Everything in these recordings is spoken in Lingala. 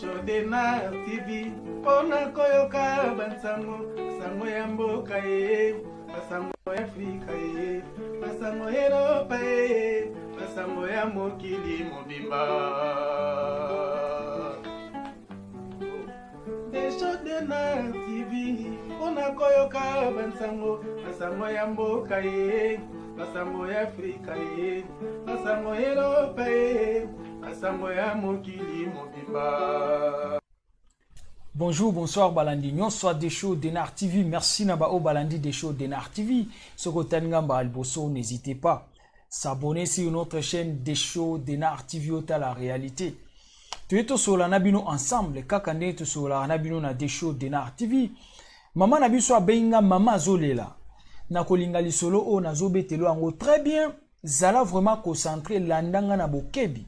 Desho Denard TV mpo na koyoka bansango, sango ya mboka ye, basango ya Afrika ye, basango ya Eropa ye, basango ya mokili mobimba. Desho Denard TV mpo na koyoka bansango, basango ya mboka ye, basango ya Afrika ye, basango ya Eropa ye, basango ya mokili mobimba. Bonjour, bonsoir balandi nyonso ya Desho Denard TV. Merci na ba oyo balandi Desho Denard TV. Soki otali nga mbala liboso, n'hésitez pas s'abonner sur notre chaîne Desho Denard TV, otala réalité. Toye tosolola na bino ensemble kaka ndenge tosololaka na bino na Desho Denard TV. Mama na biso abengi nga, mama azolela. Nakolinga lisolo oyo nazobetelo yango très bien. Zala vraiment concentré, landa nga na bokebi.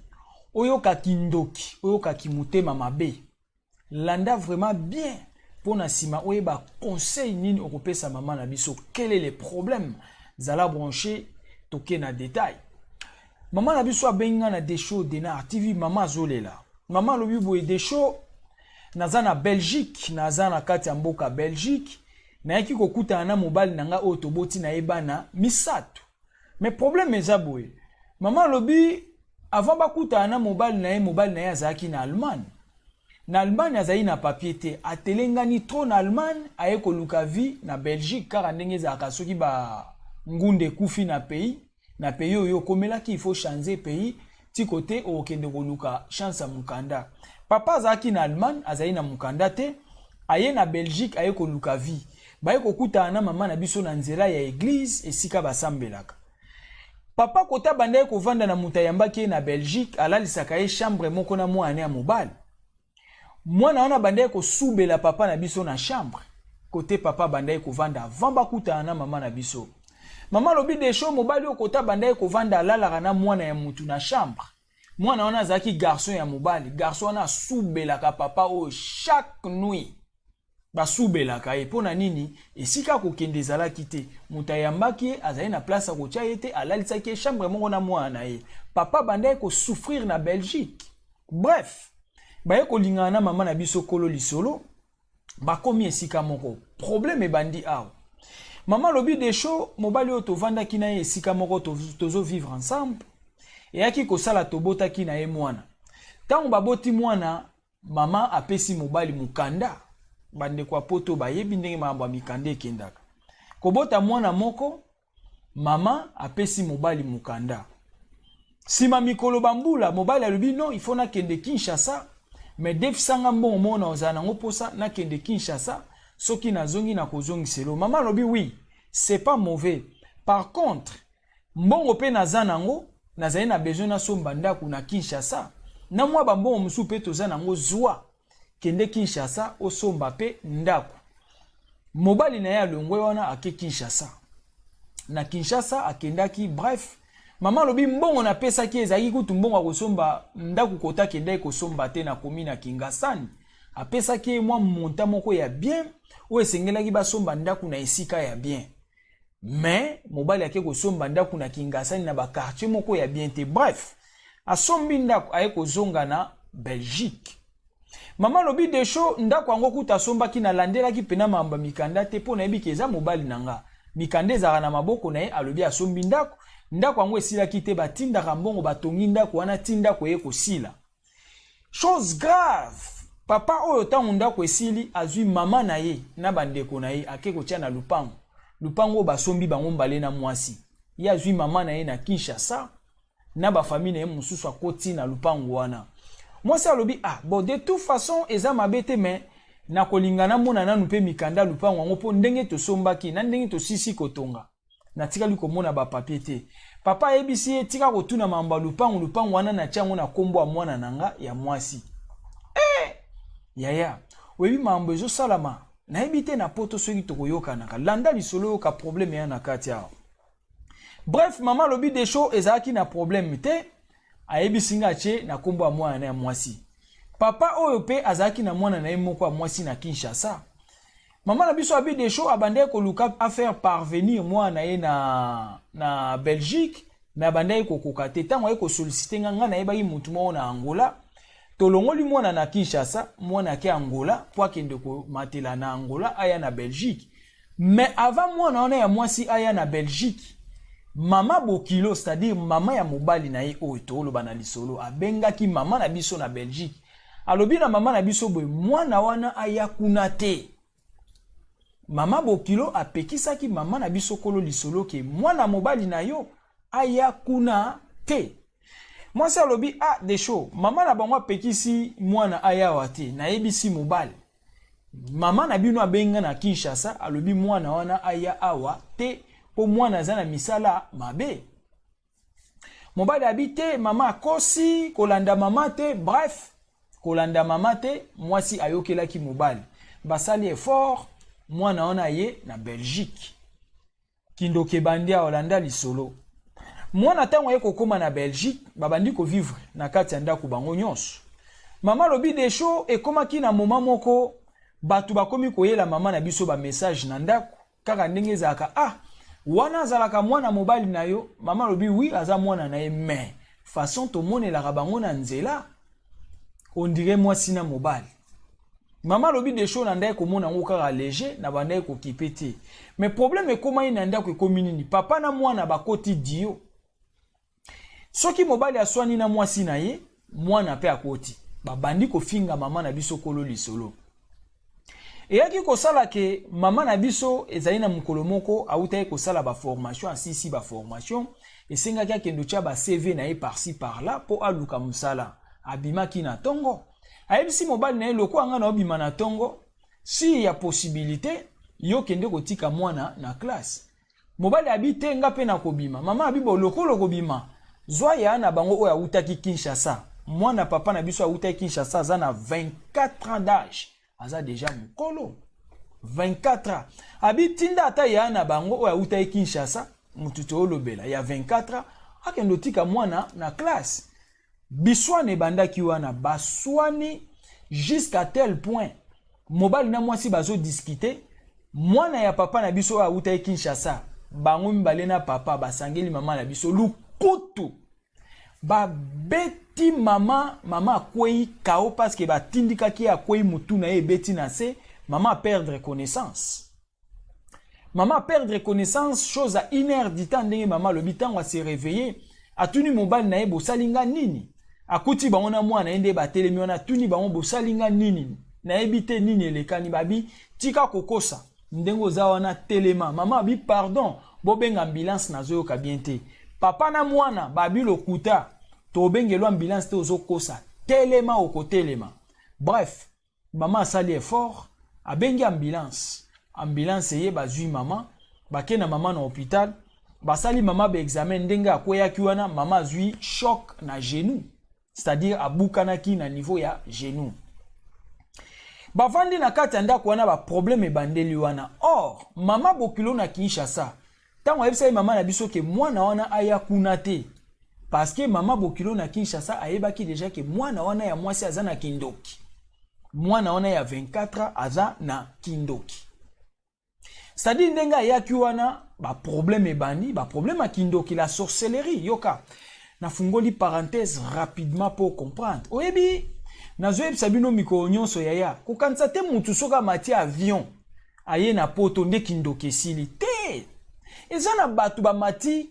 Oyoka kindoki, oyoka kimotema mabe. Landa vraiment bien mpo na nsima oyeba conseil nini okopesa mama na biso. Quel est le problème? Zala branché, toke na détail. Mama na biso abengi nga na Desho Denard TV, mama azolela. Mama alobi boye: Desho, naza na Belgique, naza na kati ya mboka Belgique, nayaki kokutana na mobali na nga oyo toboti na ye bana 3. Mais problème eza boye, mama alobi avant bakutana na mobali na ye, mobali na ye azalaki na Allemagne. Na Allemagne azali na papier te, atelengani trop na Allemagne, aye koluka vie na Belgique kaka ndenge ezalaka soki ba ngunda ekufi na pays, na pays oyo okomelaki, il faut changer pays ti kote okende koluka chance ya mokanda. Papa azalaki na Allemagne, azali na mokanda te, aye na Belgique, aye koluka vie. Baye kokutana na mama na biso na nzela ya église esika basambelaka. Papa kota bandaki kovanda na moto ayambaki ye na Belgique, alalisaka ye chambre moko na mwana ya mobali. Mwana wana bandaki kosubela papa na biso na chambre kote papa bandaki kovanda avant bakutana na mama na biso. Mama alobi: Desho, mobali oyo kota bandaki kovanda, alalaka na mwana ya mutu na chambre. Mwana wana azalaki garçon ya mobali. Garçon wana asubelaka papa oyo chaque nuit, basubelaka ye. Mpo na nini? Esika akokende ezalaki te. Moto ayambaki ye azali na place ya kotia ye te, alalisaki ye chambre moko na mwana na ye. Papa bandaki kosouffrir na Belgique. Bref, baye kolingana na mama na biso kolo lisolo, bakomi esika moko. Problème ebandi awa. Mama alobi: Desho, mobali oyo tovandaki na ye esika moko, tozovivre ensemble, eyaki kosala tobotaki na ye mwana. Ntango baboti mwana, mama apesi mobali mokanda. Bandeko ya Poto bayebi ndenge makambo ya mikanda ekendaka. Kobota mwana moko, mama apesi mobali mokanda. Nsima mikolo, bambula, mobali alobi: non, il faut nakende Kinshasa, mais defisanga mbongo moko na ozala nango mposa nakende Kinshasa, soki nazongi nakozongiselo. Mama alobi: oui, c'est pas mauvais, par contre mbongo mpe naza nango, nazali na besoin nasomba ndako na Kinshasa na mwa bambongo mosusu mpe toza nango, zwa, kende Kinshasa osomba mpe ndako. Mobali na ye alongwe wana, ake Kinshasa. Na Kinshasa akendaki. Bref, mama alobi mbongo napesaki ezalaki kutu mbongo ya kosomba ndako kota akendaki kosomba te na komi na Kingasani. Apesaki ye mwa montant moko ya bien oyo esengelaki basomba ndako na esika ya bien, mais mobali ake kosomba ndako na Kingasani na baquartier moko ya bien te. Bref, asombi ndako, aye kozonga na Belgique. Mama alobi: Desho, ndako yango kuta asombaki, nalandelaki mpena makambo ya mikanda te mpo nayebi ke eza mobali na nga, mikanda ezalaka na maboko na ye. Alobi asombi ndako, ndako yango esilaki te, batindaka mbongo, batongi ndako wana ti ndako eye kosila. Chose grave, papa oyo ntango ndako esili, azwi mama na ye na bandeko na ye, ake kotia na lupango, lupango oyo basombi bango mbale na mwasi. Ye azwi mama na ye na Kinshasa na bafamille na ye mosusu, akoti na lupango wana. Mwasi alobi: ah bon, de toute façon eza mabe te, mais nakolinga namona nanu mpe mikanda lupango yango, mpo ndenge tosombaki na ndenge tosisi kotonga, natikali komona bapapier te. Papa ayebisi ye: tika kotuna mambo ya lupango, lupango wana natia yango na nkombo ya mwana na nga ya mwasi. Eh, yaya, oyebi mambo ezosalama, nayebi te na Poto soki tokoyokanaka. Landa lisolo, oyoka problème ya na kati awa. Bref, mama alobi: Desho, ezalaki na problème te, ayebisi nga atie na nkombo ya mwana na ya mwasi. Papa oyo mpe azalaki na mwana na ye moko ya mwasi na Kinshasa. Mama na biso abi: Desho, abandaki koluka afaire parvenir mwana na ye na Belgique, mais abandaki kokoka te. Ntango aye kosolliciter nga, ngai nayebaki motu moko na Angola. Tolongoli mwana na Kinshasa, mwana ake Angola mpo akende komatela na Angola, aya na Belgique. Mais avant mwana wana ya mwasi aya na Belgique, mama bokilo, c'est-à-dire mama ya mobali na ye oyo tooloba na lisolo, abengaki mama na biso na Belgique. Alobi na mama na biso boye: mwana wana aya kuna te. Mama bokilo apekisaki mama na biso kolo lisolo ke mwana mobali na yo aya kuna te. Mwasi alobi: ah, Desho, mama na bango apekisi mwana ayawa te. Nayebisi mobali: mama na bino abenga na Kinshasa, alobi mwana wana aya awa te mpo mwana aza na misala mabe. Mobali abi te, mama akosi, kolanda mama te. Bref, kolanda mama te. Mwasi ayokelaki mobali, basali effort, mwana wana ye na Belgique. Kindoki ebandi awa. Olanda lisolo. Mwana ntango aye kokóma na Belgique, babandi kovivre na kati ya ndako bango nyonso. Mama alobi: Desho, ekómaki na moma moko, bato bakomi koyela mama na biso bamessage na ndako, kaka ndenge ezalaka: ah, wana azalaka mwana mobali na yo? Mama alobi: oui, aza mwana na ye, mais façon tomonelaka bango na nzela, on dirait mwasi na mobali. Mama alobi: Desho, na ndaki komona yango kaka léger, na bandaki kokipe te. Mais problème ekomai na ndako, ekomi nini? Papa na mwana bakoti dio. Soki mobali aswani na mwasi na ye, mwana mpe akoti, babandi kofinga mama na biso kolo lisolo. Eyaki kosala ke mama na biso ezali na mokolo moko awutaki kosala baformation, asisi baformation, esengaki akende otya ba CV na ye par-ci par-là mpo aluka mosala. Abimaki na ntongo, ayebisi mobali na ye: lokola nga na obima na ntongo, si ya possibilité, yo kende kotika mwana na classe. Mobali abi te, nga mpe na kobima. Mama abi: bo lokolo kobima, zwa ya na bango oyo awutaki Kinshasa. Mwana papa na biso awutaki Kinshasa aza na 24 ans d'âge, aza déjà mokolo, 24 ans. Abi tinda ata ya na bango oyo awutaki Kinshasa, motu toolobela ya 24 ans, akende otika mwana na classe. Biswani ebandaki wana, baswani jusqu'à tel point mobali na mwasi bazodiscuter. Mwana ya papa na biso oyo awutaki Kinshasa, bango mibale na papa basangeli mama na biso lukutu, babeti mama. Mama akwei KO parce que batindikaki ye, akwei, mutu na ye ebeti na se. Mama aperdre connaissance, mama aperdre connaissance, chose à 1 heure du temps. Ndenge mama alobi, ntango ase réveillé, atuni mobali na ye: bosali nga nini? Akuti bango na mwana ye nde batelemi wana. Atuni bango: bosali nga nini? Nayebi te nini elekani. Babi: tika kokosa, ndenge oza wana, telema. Mama abi: pardon, bobenga ambulance, nazoyoka bien te. Papa na mwana babi: lokuta, tobengelwa ambulance te, ozokosa, telema, okotelema. Bref, mama asali effort, abengi ambulance. Ambulance eye, bazwi mama, bake na mama na hôpital, basali mama baexamen. Ndenge akweyaki wana, mama azwi choc na genou, c'est-à-dire abukanaki na niveau ya genou. Bavandi na kati ya ndako wana, baproblème ebandeli wana. Or mama bokilo na Kinshasa, ntango ayebisaki mama na biso ke mwana wana aya kuna te, parce que mama bokilo na Kinshasa ayebaki déjà ke mwana wana ya mwasi aza na kindoki, mwana wana ya 24 ans aza na kindoki. C'est-à-dire ndenge ayaki wana, baproblème ebandi, baproblème ya kindoki, la sorcellerie. Yoka, nafungoli parenthèse rapidement pour comprendre. Oyebi, nazoyebisa bino mikolo nyonso, yaya, kokanisa te mutu soki amati avion aye na Poto nde kindoki esili te. Eza na bato bamati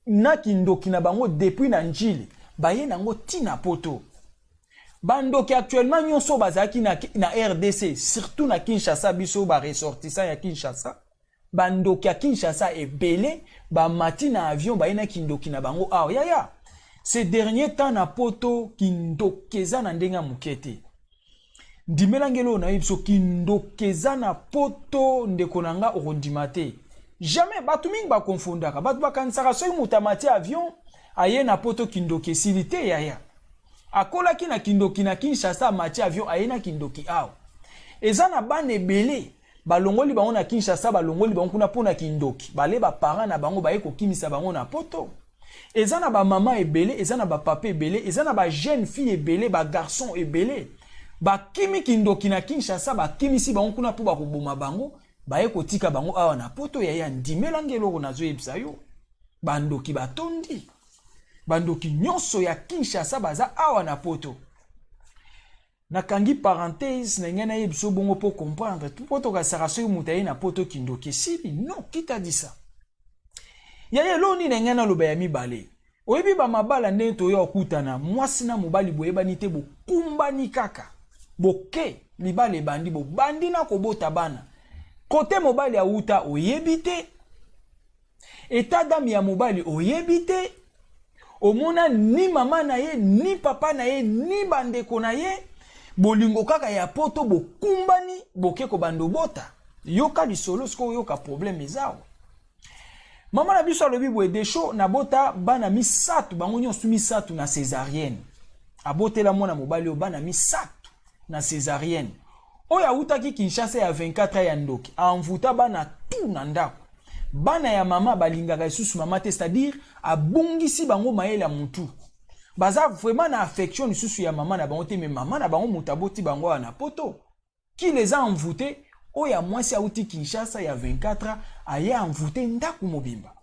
na kindoki na bango depuis na Njili, baye nango ntina Poto. Bandoki actuellement nyonso bazalaki na RDC, surtout na Kinshasa, biso baressortissant ya Kinshasa, bandoki ya Kinshasa ebele bamati na avion, baye na kindoki na bango awa. Yaya, ces derniers temps na Poto, kindoki eza na ndenge ya moke te. Ndimelangeli oyo nayebi biso, kindoki eza na Poto. Ndeko na nga, okondima te jamais. Bato mingi bakonfundaka, bato bakanisaka soki moto amati avion aye na Poto, kindoki esili te. Yaya, akolaki na kindoki na Kinshasa, amati avion, aye na kindoki awa. Eza na bana ebele balongoli bango na Kinshasa, balongoli bango kuna mpo na kindoki, bale baparent na bango baye kokimisa bango na Poto. Eza na bamama ebele, eza na bapapa ebele, eza na bajeune fille ebele, bagarçon ebele bakimi kindoki na Kinshasa, bakimisi bango kuna mpo bakoboma bango, baye kotika bango awa na Poto. Yaya, ndimelanga eloko nazoyebisa yo, bandoki batondi, bandoki nyonso ya Kinshasa baza awa na Poto. Nakangi parenthèse na ngai, nayebi so bongo mpo comprendre mpo tokasaka soki moto aye na poto, kindoki esili. Non, qui t'a dit ça? Yaya, eloko nini na ngai naloba ya mibale? Oyebi bamabala ndenge toya okutana mwasi na mobali, boyebani te, bokumbani kaka, boke libala, ebandi, bobandi na kobota bana. Kote mobali awuta, oyebi te. État d'âme ya mobali, oyebi te. Omona ni mama na ye, ni papa na ye, ni bandeko na ye. Bolingo kaka ya poto, bokumbani, boke kobanda obota. Yoka lisolo sikoyo, oyoka problème eza awa. Mama na biso alobi boye: Desho, nabota bana misato, bango nyonso misato na césarienne. Abotela mwana mobali oyo bana misato na césarienne. Oyo awutaki Kinshasa ya 24 ya ndoki, amvuta bana tu na ndako. Bana ya mama balingaka lisusu mama te, c'est-à-dire abungisi bango mayele ya mutu. Baza vraiment na affection lisusu ya mama na bango te. Mais mama na bango moto aboti bango awa na poto qui les a envoûtés. Oyo ya mwasi awuti Kinshasa ya 24 ans, aye envoûté ndako mobimba,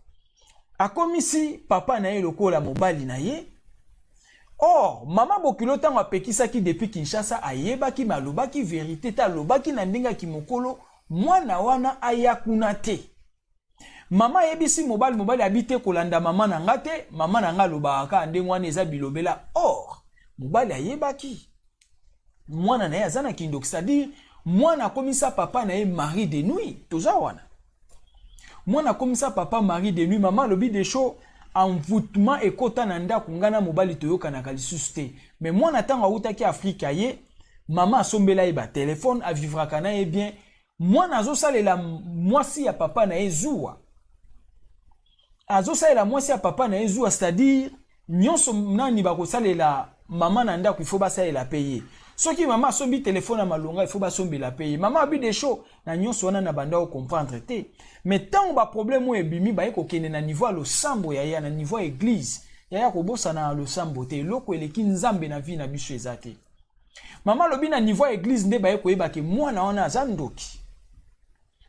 akomisi papa na ye lokola mobali na ye. Or mama bokilo, ntango apekisaki depuis Kinshasa, ayebaki, mais alobaki vérité te. Alobaki na ndenge ya kimokolo, mwana wana aya kuna te. Mama ayebisi mobali, mobali abi te, kolanda mama na nga te, mama na nga alobaka kaka ndenge wana, eza bilobela. Or mobali ayebaki mwana na ye aza na kindoki, c'est-à-dire mwana akomisa papa na ye mari de nuit. Toza wana, mwana akomisa papa mari de nuit. Mama alobi: Desho, envoûtement ekota na ndako, ngai na mobali toyokanaka lisusu te. Mais mwana, ntango awutaki Afrika ye, mama asombela ye batelefone, avivraka na ye bien. Mwana azosalela mwasi ya papa na ye zuwa, azosalela mwasi ya papa na ye zuwa, c'est-à-dire nyonso nani bakosalela mama na ndako, ifo basalela mpe ye. Soki mama asombi telefone ya malonga, ifo basombela mpe ye. Mama abi: Desho, na nyonso wana na banda ocomprendre te. Mais ntango baproblème oyo ebimi, baye kokende na niveau ya losambo. Yaya, na niveau ya église, yaya, kobosana na losambo te. Eloko eleki Nzambe na vie na biso eza te. Mama alobi, na niveau ya église nde baye koyeba ke mwana wana aza ndoki,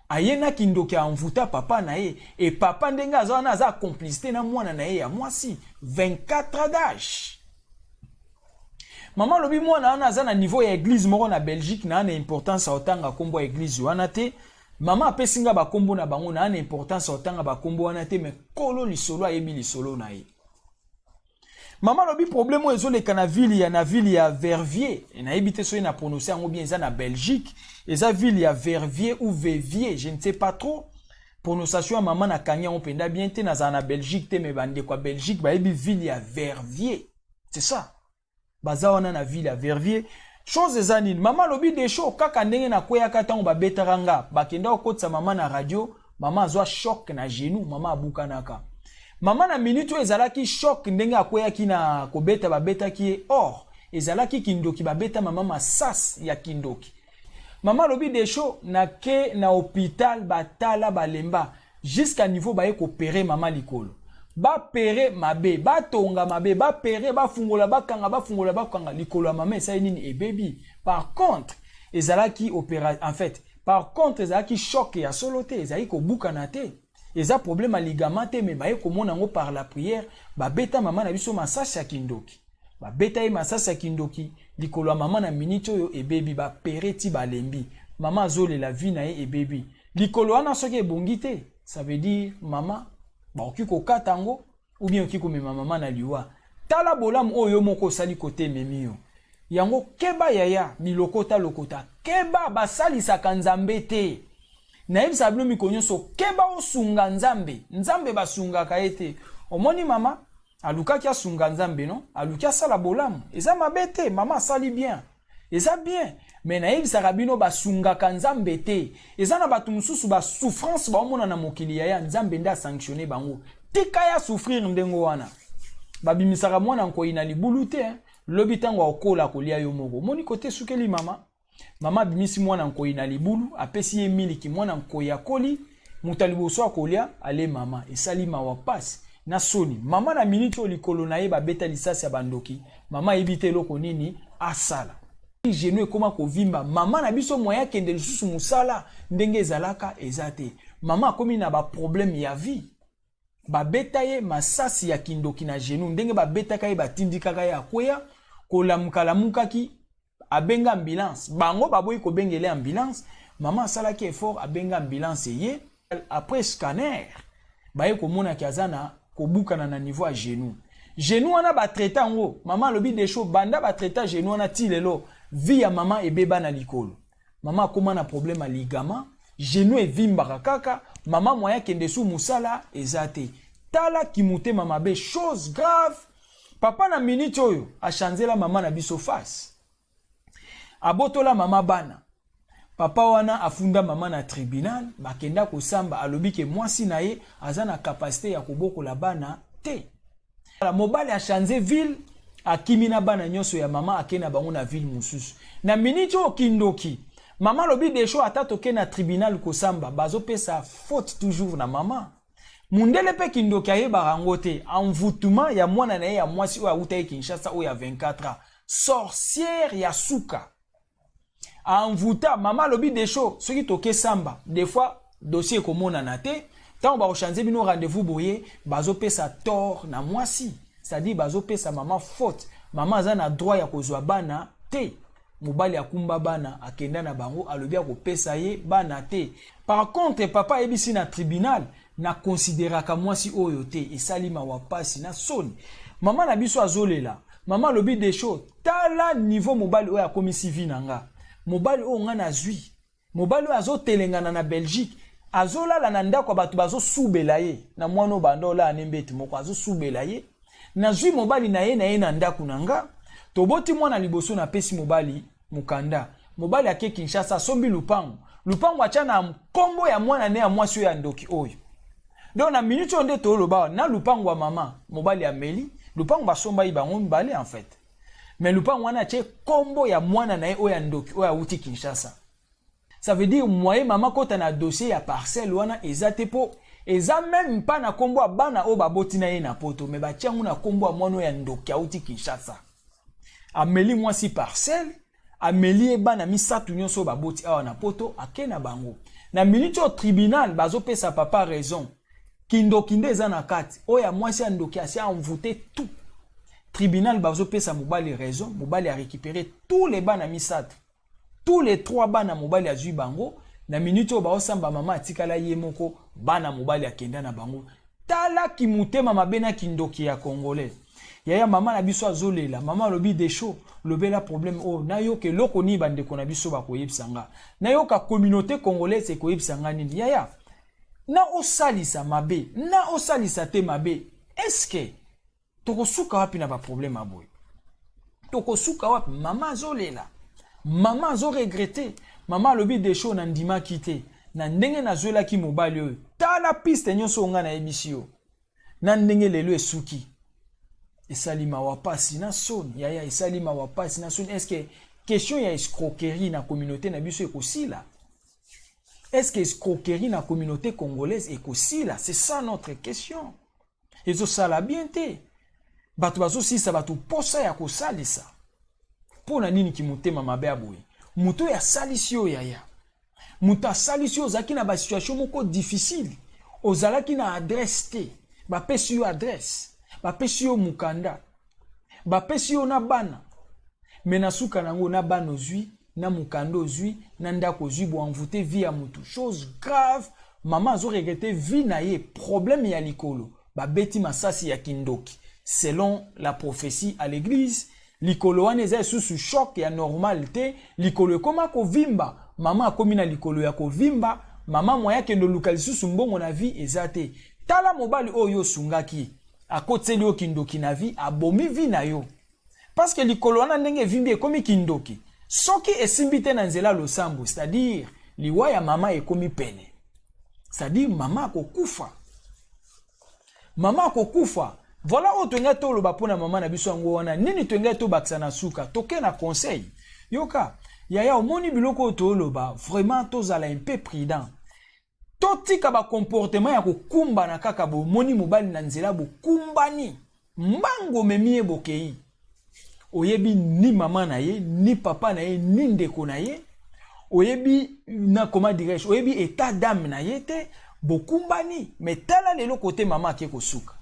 aye na kindoki, amvuta papa na ye. E papa, ndenge aza wana, aza complicité na mwana na ye ya mwasi 24 ans d'âge. Mama alobi, mwana wana aza na niveau ya église moko na Belgique. Na na importance ya kotanga nkombo ya église wana te. Mama apesi nga bakombo na bango, na na importance ya kotanga bakombo wana te, mais kolo lisolo ayebi lisolo na ye. Mama alobi, problème oyo ezoleka na ville ya Verviers. Nayebi te soki na prononce yango bien. Eza na Belgique, eza ville ya Verviers ou Vevier, je ne sais pas trop prononciation ya mama, nakangi yango mpenza bien te. Nazala na Belgique te, mais bandeko ya Belgique bayebi ville ya Verviers, c'est ça. Baza wana na ville ya Verviers. Chose eza nini? Mama alobi: Desho, kaka ndenge nakweyaka, ntango babetaka nga, bakenda kokotisa mama na radio, mama azwa choc na genou, mama abukanaka. Mama na minute oyo ezalaki choc ndenge akweyaki na kobeta babetaki ye. Or ezalaki kindoki, babeta mama masasi ya kindoki. Mama alobi: Desho, nake na hôpital, batala, balemba, jusqu'à niveau baye koopérer mama likolo. Baopérer mabe, batonga mabe, baopérer, bafungola, bakanga, bafungola, bakanga, likolo ya mama esali nini? Ebebi. Par contre ezalaki opéra, en fait, par contre ezalaki choc ya solo te, ezalaki kobukana te, eza problème ya ligament te. Mais baye komona yango par la prière. Babeta mama na biso masasi ya kindoki, babeta ye masasi ya kindoki, likolo ya mama na minute oyo ebebi. Baopérer ti balembi, mama azolela, vie na ye ebebi. Likolo wana soki ebongi te, ça veut dire mama bakoki kokata yango ou bien okoki komema mama na liwa. Tala bolamu oyo yo moko osali kote ememi yo yango. Keba yaya, bilokota lokota, keba, basalisaka Nzambe te. Nayebisaka bino mikolo nyonso, keba osunga Nzambe. Nzambe basungaka ye te. Omoni, mama alukaki asunga Nzambe, no aluki asala bolamu, eza mabe te. Mama asali bien, eza bien. Mais nayebisaka bino, basungaka Nzambe te. Eza na bato mosusu, basouffrance baomona na mokili, yaya, Nzambe nde asanctionne bango. Tika ya souffrir ndenge wana. Babimisaka mwana nkoi na libulu te. Lobi ntango akokola, kolia yo moko. Omoni kote esukeli mama. Mama abimisi mwana nkoi na libulu, apesi ye miliki, mwana nkoi akoli, moto ya liboso akolia ale mama. Esali mawa, pasi na soni. Mama na miniti oyo, likolo na ye babeta lisasi ya bandoki. Mama ayebi te eloko nini asala. Genou ekóma kovimba. Mama na biso, moyen akende lisusu mosala ndenge ezalaka eza te. Mama akómi na baproblème ya vie. Babeta ye masasi ya kindoki na genou. Ndenge babetaka ye, batindikaka ye, akweya, kolamuka, lamukaki. Abenga ambulance, bango baboyi kobengele ambulance. Mama asalaki effort, abenga ambulance ye. Après scanner, baye komonaki aza na kobukana na niveau ya genou. Genou wana batraite yango. Mama alobi Desho, banda batraita genou wana ti lelo, vie ya mama ebeba na likolo. Mama akóma na problème ya ligament, genou evimbaka kaka. Mama moyen akende su mosala eza te. Tala kimotema mabe, chose grave. Papa na minute oyo achanzela mama na biso face, abotola mama bana. Papa wana afunda mama na tribunal, bakenda kosamba. Alobi ke mwasi na ye aza na capacité ya kobokola bana te. Mobali achange ville, akimi na bana nyonso ya mama, ake na bango na ville mosusu. Na miniti oyo kindoki, mama alobi Desho, ata toke na tribunal kosamba, bazopesa faute toujours na mama. Mundele mpe kindoki ayebaka yango te. Envoûtement ya mwana na ye ya mwasi oyo awuta ye Kinshasa, oyo ya 24 ans, sorcière ya suka, envoûta mama. Alobi Desho, soki toke samba, des fois dossier ekomonana te. Ntango bakochange bino rendez-vous boye, bazopesa tort na mwasi, c'est-à-dire bazopesa mama faute. Mama aza na droit ya kozwa bana te. Mobali akumba bana, akenda na bango. Alobi akopesa ye bana te. Par contre papa ayebisi na tribunal: nakonsideraka mwasi oyo te. Esali mawa, pasi na soni. Mama na biso azolela. Mama alobi Desho, tala niveau mobali oyo akomisi vie na nga. Mobali oyo nga nazwi, mobali oyo azotelengana na Belgique, azolala na ndako ya bato, bazosubela ye na mwana oyo banda olala ne mbeti moko, azosubela ye. Nazwi mobali na ye na ye na ndako na nga, toboti mwana liboso, napesi mobali mokanda. Mobali ake Kinshasa, asombi lupango. Lupango atya na nkombo ya mwana ne ya mwasi oyo ya ndoki oyo. Donc na minute oyo nde toloba na lupango ya mama, mobali ameli lupango, basombai bango mibale en fait, mais lupango wana atie nkombo ya mwana na ye oyo ya ndoki oyo awuti Kinshasa. Ça veut dire moyen mama kota na dossier ya parcelle wana eza te, mpo eza même mpa na nkombo ya bana oyo baboti na ye na Poto, mais batia yango na nkombo ya mwana oyo ya ndoki awuti Kinshasa. Ameli mwasi parcelle, ameli ye bana misato nyonso oyo baboti awa na Poto, ake na bango. Na minute oyo tribunal bazopesa papa raison. Kindoki nde eza na kati. Oyo ya mwasi ya ndoki asi envoûté tout. Tribunal bazopesa mobali raison. Mobali arécupéré tous les bana misato, tous les trois bana mobali azwi bango. Na minute oyo baosamba, mama atikala ye moko, bana mobali akenda na bango. Tala kimutema mabe na kindoki ya Congolais. Yaya, mama na biso azolela. Mama alobi Desho, lobela problème oyo, nayoka eloko nini bandeko na biso bakoyebisa nga, nayoka communauté congolaise ekoyebisa nga nini. Yaya, na osalisa mabe, na osalisa te mabe, eske tokosuka wapi na baproblème ya boye? Tokosuka wapi? Mama azolela, mama azoregretter. Mama alobi Desho, nandimaki te na ndenge nazwelaki mobali oyo. Tala piste nyonso oyo ngai nayebisi yo na ndenge lelo esuki. Esali mawa, pasi na soni. Yaya, esali mawa, pasi na soni. Est-ce question ya escroquerie na communauté na biso ekosila? Est-ce que escroquerie na communauté congolaise ekosila? C'est ça notre question. Ezosala bien te. Bato bazosilisa bato posa ya kosalisa. Mpo na nini kimotema mabe ya boye? Moto oyo asalisi yo, yaya, moto asalisi yo, ozalaki na basituation moko difficile, ozalaki na adresse te, bapesi yo adresse, bapesi yo mokanda, bapesi yo na bana. Mais na suka nango, na bana ozwi, na mokanda ozwi, na ndako ozwi, boenvoûter vie ya motu. Chose grave, mama azoregretter vie na ye. Problème ya likolo, babeti masasi ya kindoki selon la prophétie à l'église. Likolo wana eza lisusu choc ya normal te. Likolo ekóma kovimba. Mama akómi na likolo ya kovimba. Mama moya akende oluka lisusu mbongo na vie eza te. Tala mobali oyo osungaki, akotiseli yo kindoki na vie, abomi vie na yo, parce que likolo wana ndenge evimbi ekomi kindoki. Soki esimbi te na nzela losambo, c'est-à-dire liwa ya mama ekomi pene, c'est-à-dire mama akokufa, mama akokufa. Voilà oyo toyengai toloba mpo na mama na biso. Yango wana nini toyengai tobakisa na suka, toke na conseil. Yoka yaya, omoni biloko oyo toloba, vraiment tozala un peu prudent, totika bacomportement ya kokumbana kaka. Bomoni mobali na nzela, bokumbani mbango, omemi ye, bokei. Oyebi ni mama na ye, ni papa na ye, ni ndeko na ye. Oyebi na, comment dirais-je, oyebi état d'âme na ye te. Bokumbani, mais tala lelo kote mama ake kosuka.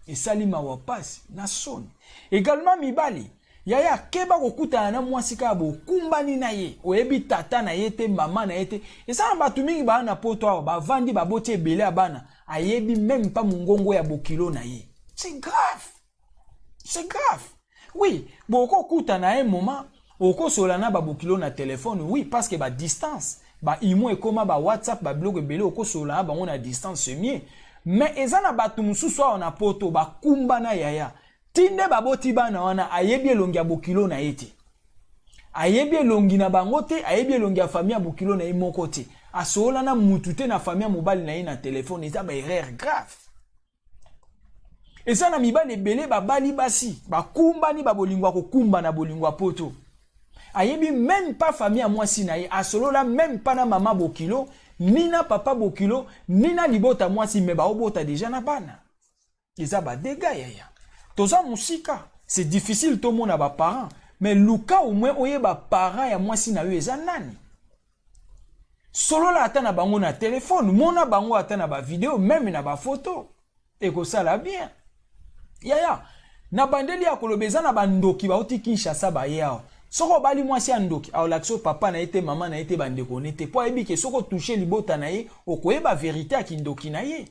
Esali mawa, pasi na soni. Également mibali, Yaya, keba kokutana na mwasi kaka bokumbani na ye, oyebi tata na ye te, mama na ye te. Eza na bato mingi baa na poto awa, bavandi, baboti ebele ya bana, ayebi même pas mongongo ya bokilo na ye. C'est grave, c'est grave. Oui, bokokutana ye moment, okosola na babokilo na telefone, oui, parce que badistance, baimo ekóma, bawhatsapp, babiloko ebele, okosola na bango na distance, c'est mieux. Mais eza na bato mosusu awa na poto bakumbana, yaya, ti nde baboti bana wana, ayebi elongi ya bokilo na ye te, ayebi elongi na bango te, ayebi elongi ya famille ya bokilo na ye moko te, asola na mutu te na famille ya mobali na ye na telefone. Eza baerreur grave. Eza na mibali ebele babali basi, bakumbani, babolingo ya kokumba na bolingo ya poto, ayebi même pas famille ya mwasi na ye, asolola même pas na mama bokilo, ni na papa bokilo, ni na libota mwasi, mais baobota déjà na bana. Eza badégâts, yaya. Toza mosika, c'est difficile tomona baparent, mais luka au moins oyeba parent ya mwasi na yo eza nani. Solola ata na bango na telefone, mona bango ata na bavideo, même na bafoto, ekosala bien, yaya. Na bandeli ya koloba, eza na bandoki bauti Kinshasa, baye awa. Soki obali mwasi ya ndoki, aolakisa yo papa na ye te, mama na ye te, bandeko ne te, mpo ayebi ke soki otouche libota na ye, okoyeba vérité ya kindoki na ye.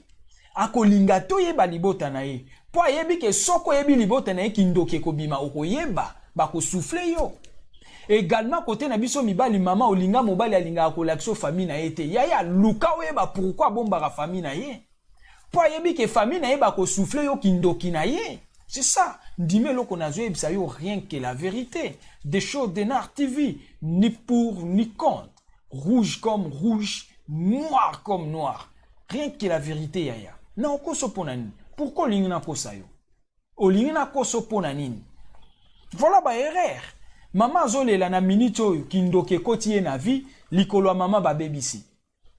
Akolinga te oyeba libota na ye, mpo ayebi ke soki oyebi libota na ye, kindoki ekobima, okoyeba, bakosouffler yo. Également côté na biso mibali, mama olinga mobali alingaka kolakisa yo famille na ye te, yaya, luka oyeba pourquoi abombaka famille na ye, mpo ayebi ke famille na ye bakosouffler yo kindoki na ye. C'est ça. Ndimi eloko nazoyebisa yo, rien que la vérité. Des choses de Nar TV, ni pour ni contre, rouge comme rouge, noir comme noir, rien que la vérité, yaya. Na okoso mpo na nini? Pourquoi olingi nakosa yo? Olingi nakoso mpo na nini? Voilà baerreur. Mama azolela na minute oyo, kindoki ekoti ye na vie. Likolo ya mama babebisi,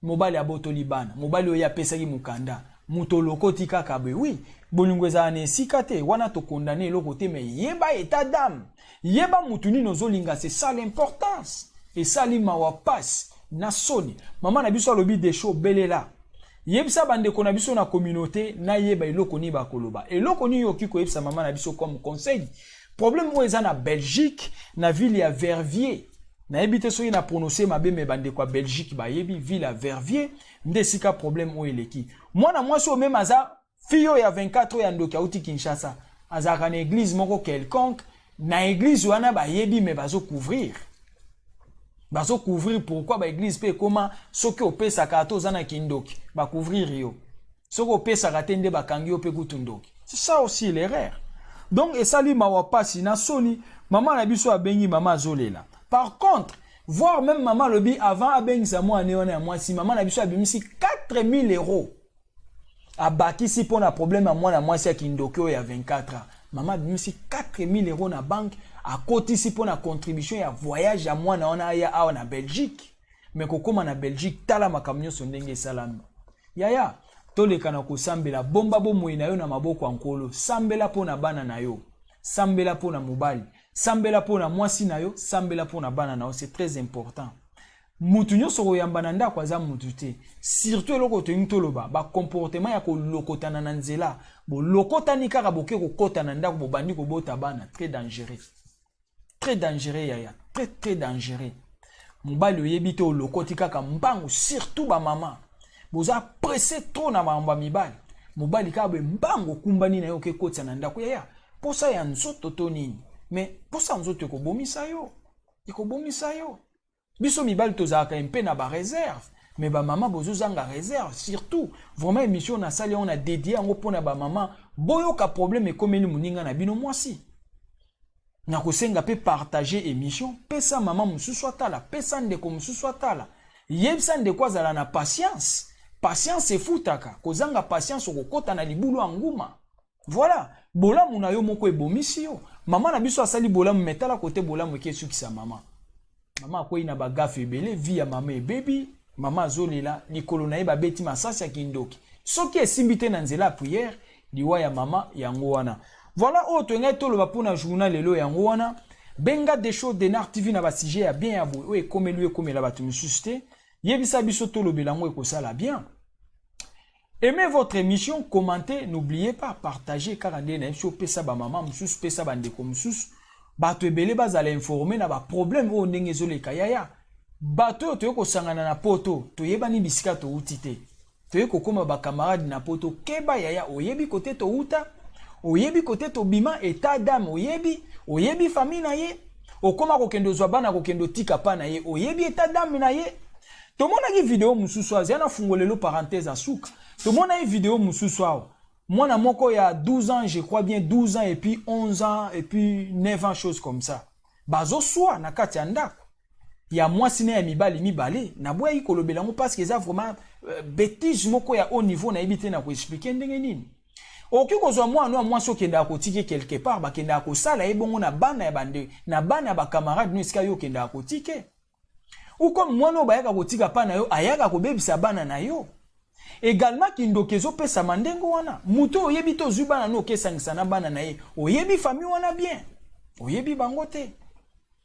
mobali abotoli bana, mobali oyo apesaki mokanda, moto olokoti kaka boye. Oui, bolingo ezala na esika te wana, tokondane eloko te, mais yeba état d'âme, yeba mutu nini ozolinga, c'est ça l'importance. Esali mawa, pasi na soni. Mama na biso alobi: "Desho, obelela, yebisa bandeko na biso na communauté, nayeba eloko nini bakoloba." Eloko nini okoki koyebisa mama na biso comme conseil? Problème oyo eza na Belgique, na ville ya Verviers. Nayebi te soki na prononce mabe, mais bandeko ya Belgique bayebi ville ya Verviers nde esika problème oyo eleki. Mwana mwasi oyo même aza fille oyo ya 24 oyo ya ndoki, auti Kinshasa, azalaka na église moko quelconque. Na église wana bayebi, mais bazocouvrir, bazocouvrir. Pourquoi baéglise mpe ekóma soki opesaka ata oza na kindoki, bacouvrir yo, soki opesaka te nde bakangi yo mpe kutu ndoki? C'est ça aussi l'erreur. Donc esali mawa, pasi na soni. Mama na biso abengi, mama azolela. Par contre, voire même mama alobi avant abengisa mwana wana ya mwasi, mama na biso abimisi 4000 euros, abakisi mpo na problème ya mwana mwasi ya kindoki oyo ya 24 ans. Mama abimisi 4000 euros na banque, akotisi mpo na contribution ya voyage ya mwana wana aya awa na Belgique. Mais kokóma na Belgique, tala makambo nyonso ndenge esalami. Yaya, toleka na kosambela. Bomba bomoi na yo na maboko ya Nkolo. Sambela mpo na bana na yo, sambela mpo na mobali, sambela mpo na mwasi na yo, sambela mpo na bana na yo. C'est très important. Mutu nyonso koyamba na ndako aza mutu te. Surtout eloko tolingi toloba, bacomportement ya kolokotana na nzela, bolokotani kaka, boke kokɔta na ndako, bobandi kobota bana, très dangereux, très dangereux, yaya, très très dangereux. Mobali oyebi te, olokoti kaka mbangu. Surtout bamama boza pressé trop na makambo ya mibali. Mobali kaka boye, mbangu okumbani na ye, oke kotisa na ndako. Yaya, posa ya nzoto to nini? Mais posa ya nzoto ekobomisa yo, ekobomisa yo. Biso mibali tozalaka mpe na baréserve, mais bamama bozozanga réserve. Surtout vraiment émission nasali yango, na dédie yango mpona bamama. Boyoka problème ekomeli moninga na bino mwasi. Nakosenga mpe partage émission, pesa mama mosusu atala, pesa ndeko mosusu atala, yebisa ndeko azala na patience. Patience efutaka. Kozanga patience, okokɔta na libulu ya nguma. Voilà, bolamu na yo moko ebomisi yo. Mama na biso asali bolamu, mais tala kote bolamu eke esukisa mama. Mama akwei na bagaffes ebele, vie ya mama ebebi, mama azolela. Likolo na ye babeti masasi ya kindoki. Soki esimbi te na nzela ya prière, liwa ya mama yango wana. Voilà oyo toyengai toloba mpona journal lelo, yango wana. Benga Desho Denar TV na basujet ya bien ya boye oyo ekomeli oyo ekomela bato misusu te. Yebisa biso, tolobela yango, ekosala bien. Aimez votre émission, commentez, n'oubliez pas, partagez kaka nde na biso, pesa bamama mosusu, pesa bandeko mosusu. Bato ebele bazala informe na baproblème oyo ndenge ezoleka. Yaya, bato oyo toye kosangana na Poto, toyebani bisika touti te, toye kokóma bacamarade na Poto. Keba yaya, oyebi kote touta, oyebi kote tobima, état d'âme oyebi, oyebi famille na ye. Okóma kokende ozwa bana, kokende otika pa na ye, oyebi état d'âme na ye. Tomonaki video mosusu awa, na fungolelo parenthèse asuka. Tomonaki video mosusu awa, mwana moko ya 12 ans, je crois bien 12 ans, et puis 11 ans, et puis 9 ans, chose comme ça, bazoswa na kati ya ndako ya mwasi na ya mibali mibale. Naboyaki kolobela yango parce que eza vraiment bêtise moko ya haut niveau. Nayebi te na koexpliquer ndenge nini okoki kozwa mwana ya mwasi, okendaka kotika quelque part, bakendaka kosala ye bongo na bana ya bande, na bana ya bacamarade no, esika yo okendaka kotika. Ou comme mwana oyo bayaka kotika mpa na yo, ayaka kobebisa bana na yo également. Kindoki ezopesama ndenge wana. Moto oyo oyebi te, ozwi bana no, okesangisa na bana na ye, oyebi famille wana bien, oyebi bango te,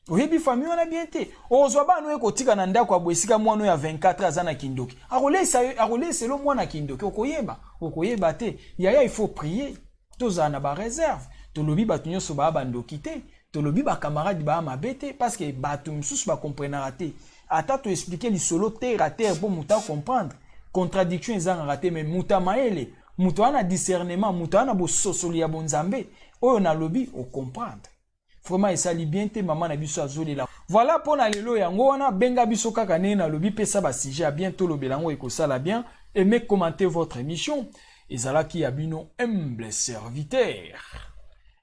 oyebi famille wana bien te. Ozwa bana oyo kotika na ndako ya boye, esika mwana oyo ya 24 aza na kindoki, akolesa elo mwana kindoki, okoyeba, okoyeba te. Yaya, il faut prier, tozala na baréserve. Tolobi bato nyonso baya bandoki te, tolobi bacamarade baya mabe te, parce que bato mosusu bakomprenaka te. Ata toexpliquer lisolo terre à terre mpo moto acomprendre, contradiction ezangaka te. Mais moto ya mayele, moto aza na discernement, moto aza na bososoli ya bonzambe, oyo nalobi ocomprendre. Vraiment esali bien te, mama na biso azolela. Voilà, mpo na lelo yango wana. Benga biso kaka ndenge nalobi, pesa basujet ya bien, tolobela yango, ekosala bien. Aimez, commentez votre émission. Ezalaki ya bino humble serviteur,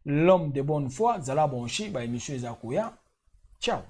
l'homme de bonne foi. Zala branché, baémission eza koya. Ciao.